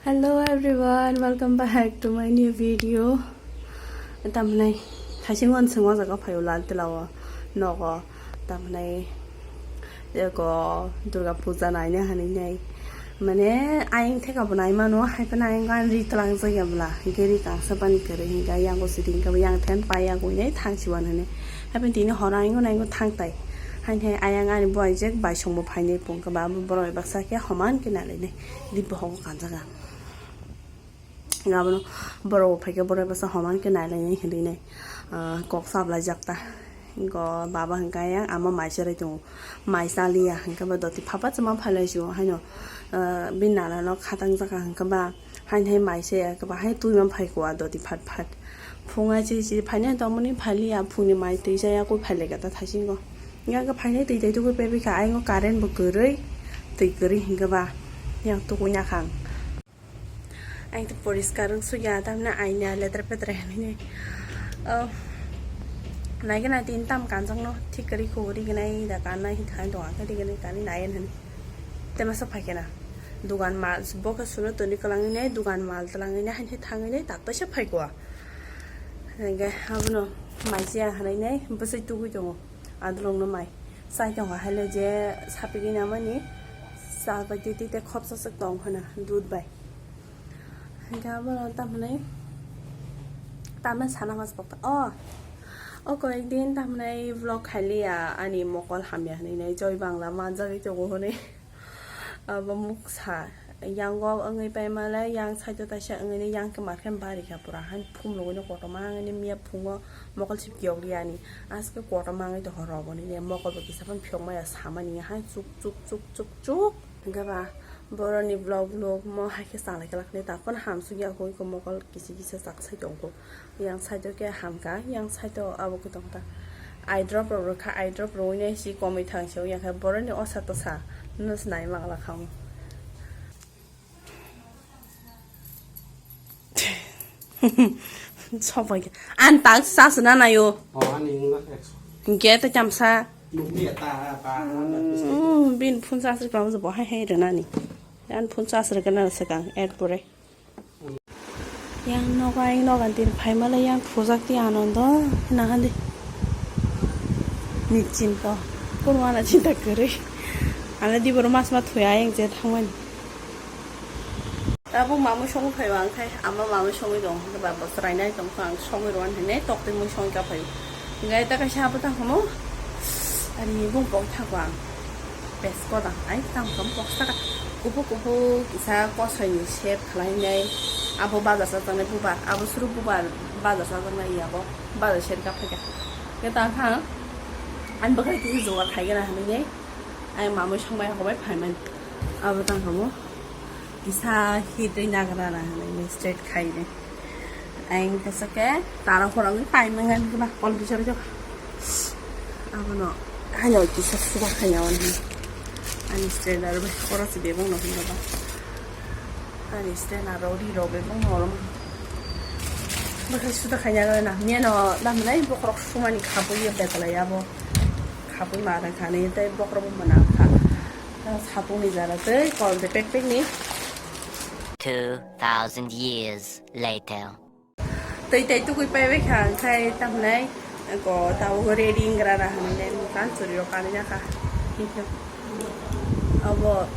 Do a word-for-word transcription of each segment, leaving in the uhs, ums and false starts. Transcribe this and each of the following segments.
Hello everyone, welcome back to my new video. Tamnai thasing on sengwa jaga phayo lal telawo nogo. Tamnai eko Durga Puja naina hani nai. Mane ayang theka bo nai mano, hai pa ayang gan ri tlang jaya bla. Geri kangsa pani kere hinga yang ko sidi hinga yang then pa yang ko nai thang siwan hani. Hai pa tini hora ayang nai thang tai. Hai hai ayang ani bo ai jek bai song bo phainai pung ka ba borok baksa ke homan ke nalai nai. Di bohong kanjaga. Abono borok bo phaikhe borok bwsa homan khe nailainai hinwi nai, ah, kok sablaijak ta. Go baba hwnkha yang ama mai cherai tongo, mai chaliya hwnkhe ba doti phapa chwma phailai sio haino, ah, bini nana no khatang jaka hwnkhe ba haini hai mai chaya khe ba hai twi man phai kua doti phat phat. Phunga chi chi phainai tongmani phailiya, phungni mai twi chaya koi phailai kha ta thaisingo. Yang khe phainai twi tai tugui pebikha, ayang o current bo kwrwi, twi kwrwi hwnkhe ba yang tugui nakhang. Ang to poriskar wng sukya, tamni aina letra petra hinwi. Oh, naikhe nai tin tam kanjakno thik kwrwi khuguri gwnai da kannai hinwi thangwi tongo, khe rigwnai kanwi naiyan hinwi. Tei masa phaikhe na dugan mal bo khe suno toni kwlangwi nai, dugan mal twlangwi nai, haini thangwi nai, tak paisa phaikwa. Hingkhe abono mai chaya hinwi nai bwsai tugui tongo. Adolongno mai chai tongo, haile je sapigwi namani sal bai twi twi tei khopsa swk tong hwna dud bai. Hingkhe abono tamhinai tamo sana mas bokta o, o koyek din tamhinai vlog khailiya ani mokol hamya hinwi nai, Joy Bangla manjagwi tongo hwnwi. Abo muksa yango wngwi paimale, yang side o taisa wngwi yang khe markhe bari kha pura, han phum rogwi no kotorma wngwi miya phungo mokol sip kiyok liya ani, aske kotorma wngwi tongkha rogo ni mokol bo kisa phano phiyok maya samani, han chuk chuk chuk chuk chuk. Hingkhe ba boroni vlog vlog mo hai khe chalai khe lakni ta phano hamsuk ya hoi ko mokol kisi kisa chak sai tongkho. Yang side o khe hamkha, yang side o abo khe tongkha. Eye drop rok rwkha, eye drop rwui nai si komui thang se yak khe boroni osa tosa no se nai mang la kha. Sobai khe an tak sa se na nayo. Oh, ani wngkha ekso. Hingkhe tei chamsa. Nukliya ta, ta, ta, ta, ta. Hmm, bin phun sa se pang se bo hai hai rwnani. An phun sa se rwgana swkang, er pore. Yang nogo ayang nogo din phaimale yang thujak di Anondo hinahandi. Ni chinta. Kono ana chinta kwrwi. Ana di boro mas ma thuya ayang je thangmani. Tabuk mamui songwi phaiwa ang khai, ama mamui songwi dong, ba bo chwrainai tong kha ang songwi rwan hinwi tok twi mui songwi ka phaio. Hingai ta kaisa abo ta hamo. Ani bung pok thakwa ang. Pesko da, ai tamo tamo boksa ka kuphur kuphur kisa kosoini shape khlainai. Abo bazar chajaknai bubar, abo suru bubar bazar chajaknai abo bazar seri kaphaikha. Khe tangkha ang, ani bwkhai kisa jugar khaigena hinwi, ai mamui songbai hobai phaimani. Abo tangkha mo kisa hitwi nagra na hinwi straight khainai. Ang kisa khe tara khorang kai mangan khe ba kol bisar khe. Abono haino kisa suda khanya wan hin. Ani strainer bai khoro se bebong no hin ba. Ani strainer rok ri rok bebong no rom. Bwkhai suda khanya na miano dam nai bokhorok sumani khapui ya betalai abo. Khapui ma rang khani tei bokhorok bo mwnang kha. Sapung ni jara tei kol de pek pek ni. Two thousand years later. Twi tei tugui paibai kha, khai tamhinai ko tabuk ready wnggra ra hinwi nai, kan churi rok kanwi nakha. Abo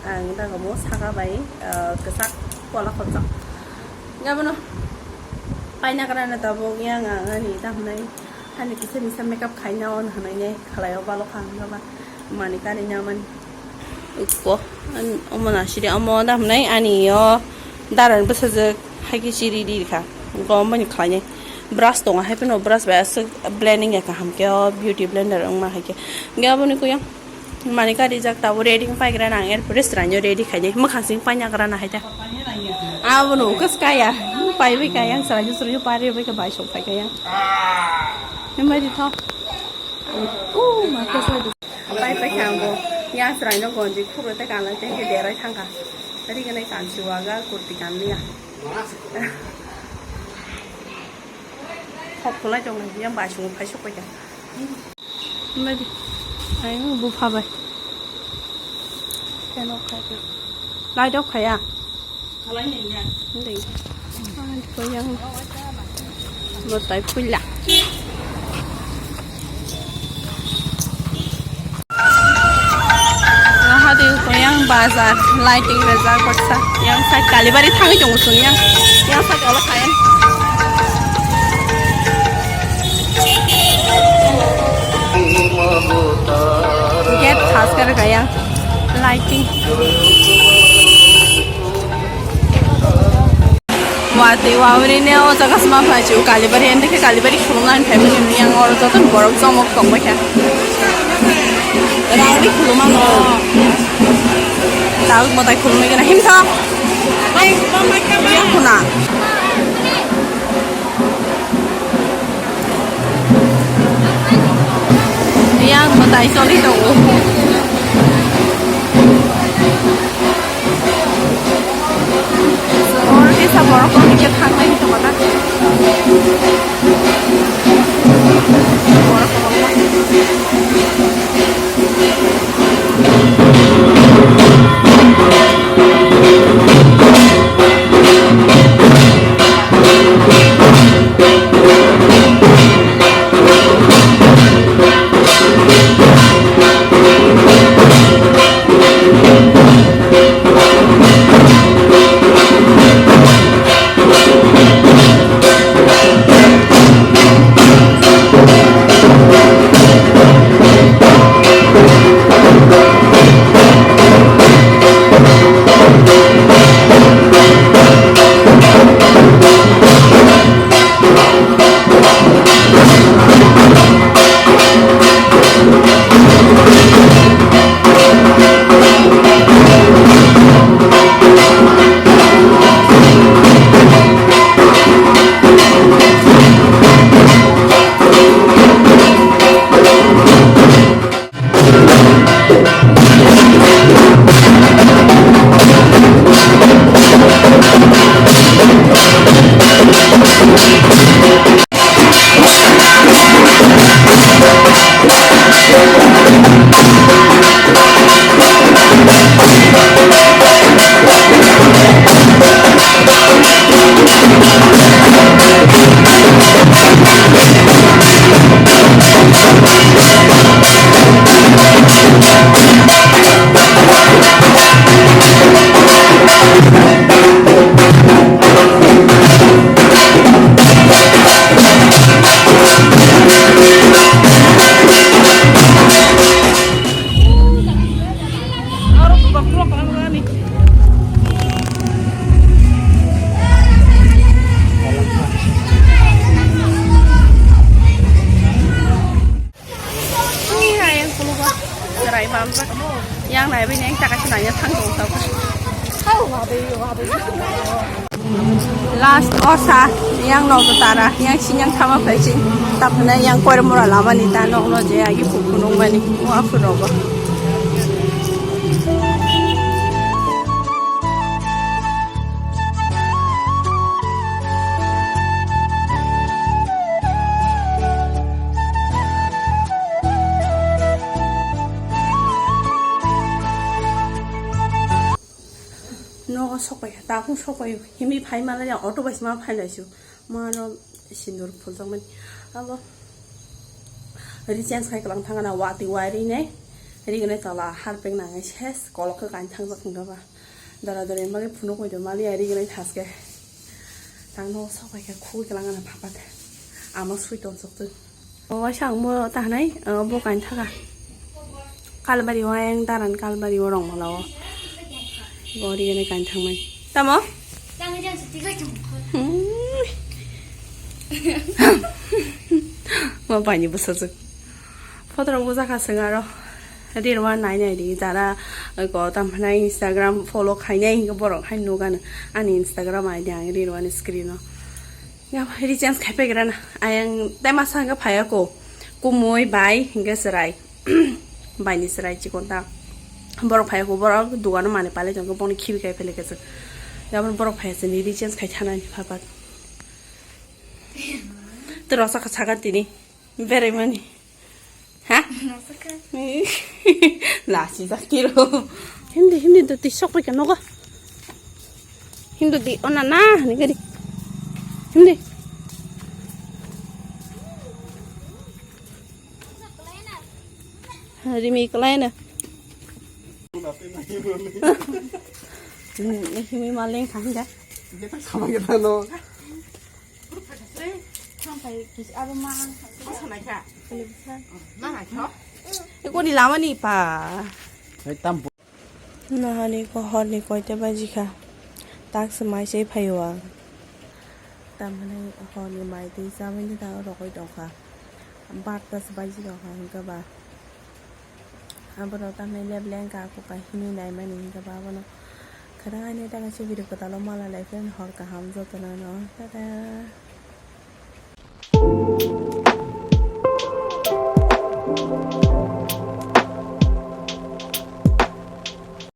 ang dago mo saka bai, ah, kwchak kola khopjak. Abono paina grana tabuk yang ang ani tamhinai hani kisa misa makeup khaina on hinwi nai khalai o balo kha hwnba mani kani namani. Ikko, an-, omo na siri, omo da hwnai ani o daran bwsajwk hai khe chiri di kha. Go omo ni khlai nai. Brush tongo, hai phano brush bai aswk blending ya kaham khe o beauty blender wngma hai khe. Hingke aboni kuyang mani kari jak tabuk ready wng pai gra nang, er pore chwrai no ready khai nai. Mwkhang sing paina gra na hai ta. Abono ukas kaya. Pai bai kaya, chwrai no chwrai no pari bai khe bai sok pai kaya. Himbai di tho. Oh, ma khe. Pai pai kha ang bo. Yang chwrai no gonji khuro tei kanlai tei khe derai thang kha. Ri gwnai kansi waga kurti kanliya. Hok khulai tong nai yang bai sung phai sok pai kha. Bai di. Ai bu pha bai. Keno khai kha. Lai dok khaya. Ding. Koyang. Botai puila. Hadi koyang bazar, lighting rejak baksa. Yang sa Kalibari thangwi tongo chwng yang. Yang sa kalo khayan. Gate khas kar kaya. Lighting. Watwi wawri ne o jaga sma phai chu Kalibari, ende khe Kalibari khulumna ani phai mani yang oro joto borok jomok tong bai kha. Rang ni khuluma no. Tawik mwtai khulumwi gana himtho. Yang khuna. Yang mwtai choli tongo. Oro tisa borok rok hingke thangnai hinwi tongkha na. Borok kwbangma. Ayang kulugo serai bamjak. Yang naibai neng taka se nanya thang tong tau. Last osa yang nogo tara yang sinyang thama phai sing. Tapna yang koir mura lama ni ta nokno je agi phuk phunung mani wa phurogo. Nogo sokpai kha, tabuk sokpai himwi phai manliya, auto bai se ma phai lai su. Mano sindur phuljakmani. Abo rechange khai kwlang thangna watwi wairinai. Rignai tola harpek nangai ses kolok khe kain thangjak hwnkhe ba. Dara dara bagwi phunuk bai do maliya rignai thaske. Tangno sokpai khe khugwi kwlangna phapat. Amo sui tonsok twi. O waisa ang bo ta hanai, o bo kain thaka. Kalbari o ayang daran kalbari o rong mala o. Bo rignai kain thangmani. Tamo? Hmm. Ma paini bwsajwk. Photo rok bujak ha swng aro. Rirwa nai nai di jara ko tam hwnai Instagram follow khainai hwnkhe borok hai nugano ani Instagram I D ang rirwani screen o. Ya rechange khai paigrana ayang tai masa hwnkhe phaiya ko kumui bai hwnkhe chwrai. Baini chwrai chikon ta borok phaiya ko borok dugano manwi palai tongkhe boni khibi khai phele khe chwng. Yaboni borok phaiya chini rechange khai thanani phapat. Tei rwchapha sakha tini. Beraimani. Ha? Lasi jak tiro. Hindi, hindi do twi sok paikha nogo. Hindi di, ona na, hindi di. Hindi. Rimi kalai na. Rimi maling kang ja. Dia tak sama kita no. Iko ni lama ni pa. Hai tam. Nahani ko horni koita baji kha. Tak se mai se phaio ang. Tamani horni mai twi chamani ta rokoi tongkha. Barta se baji rokha hingkha ba. Abono tamni lebleng ka kuka hini naimani hingkha ba abono. Khana ani ta kaisa video kwtalo mala lai phai hor kaham jotono no. Tada.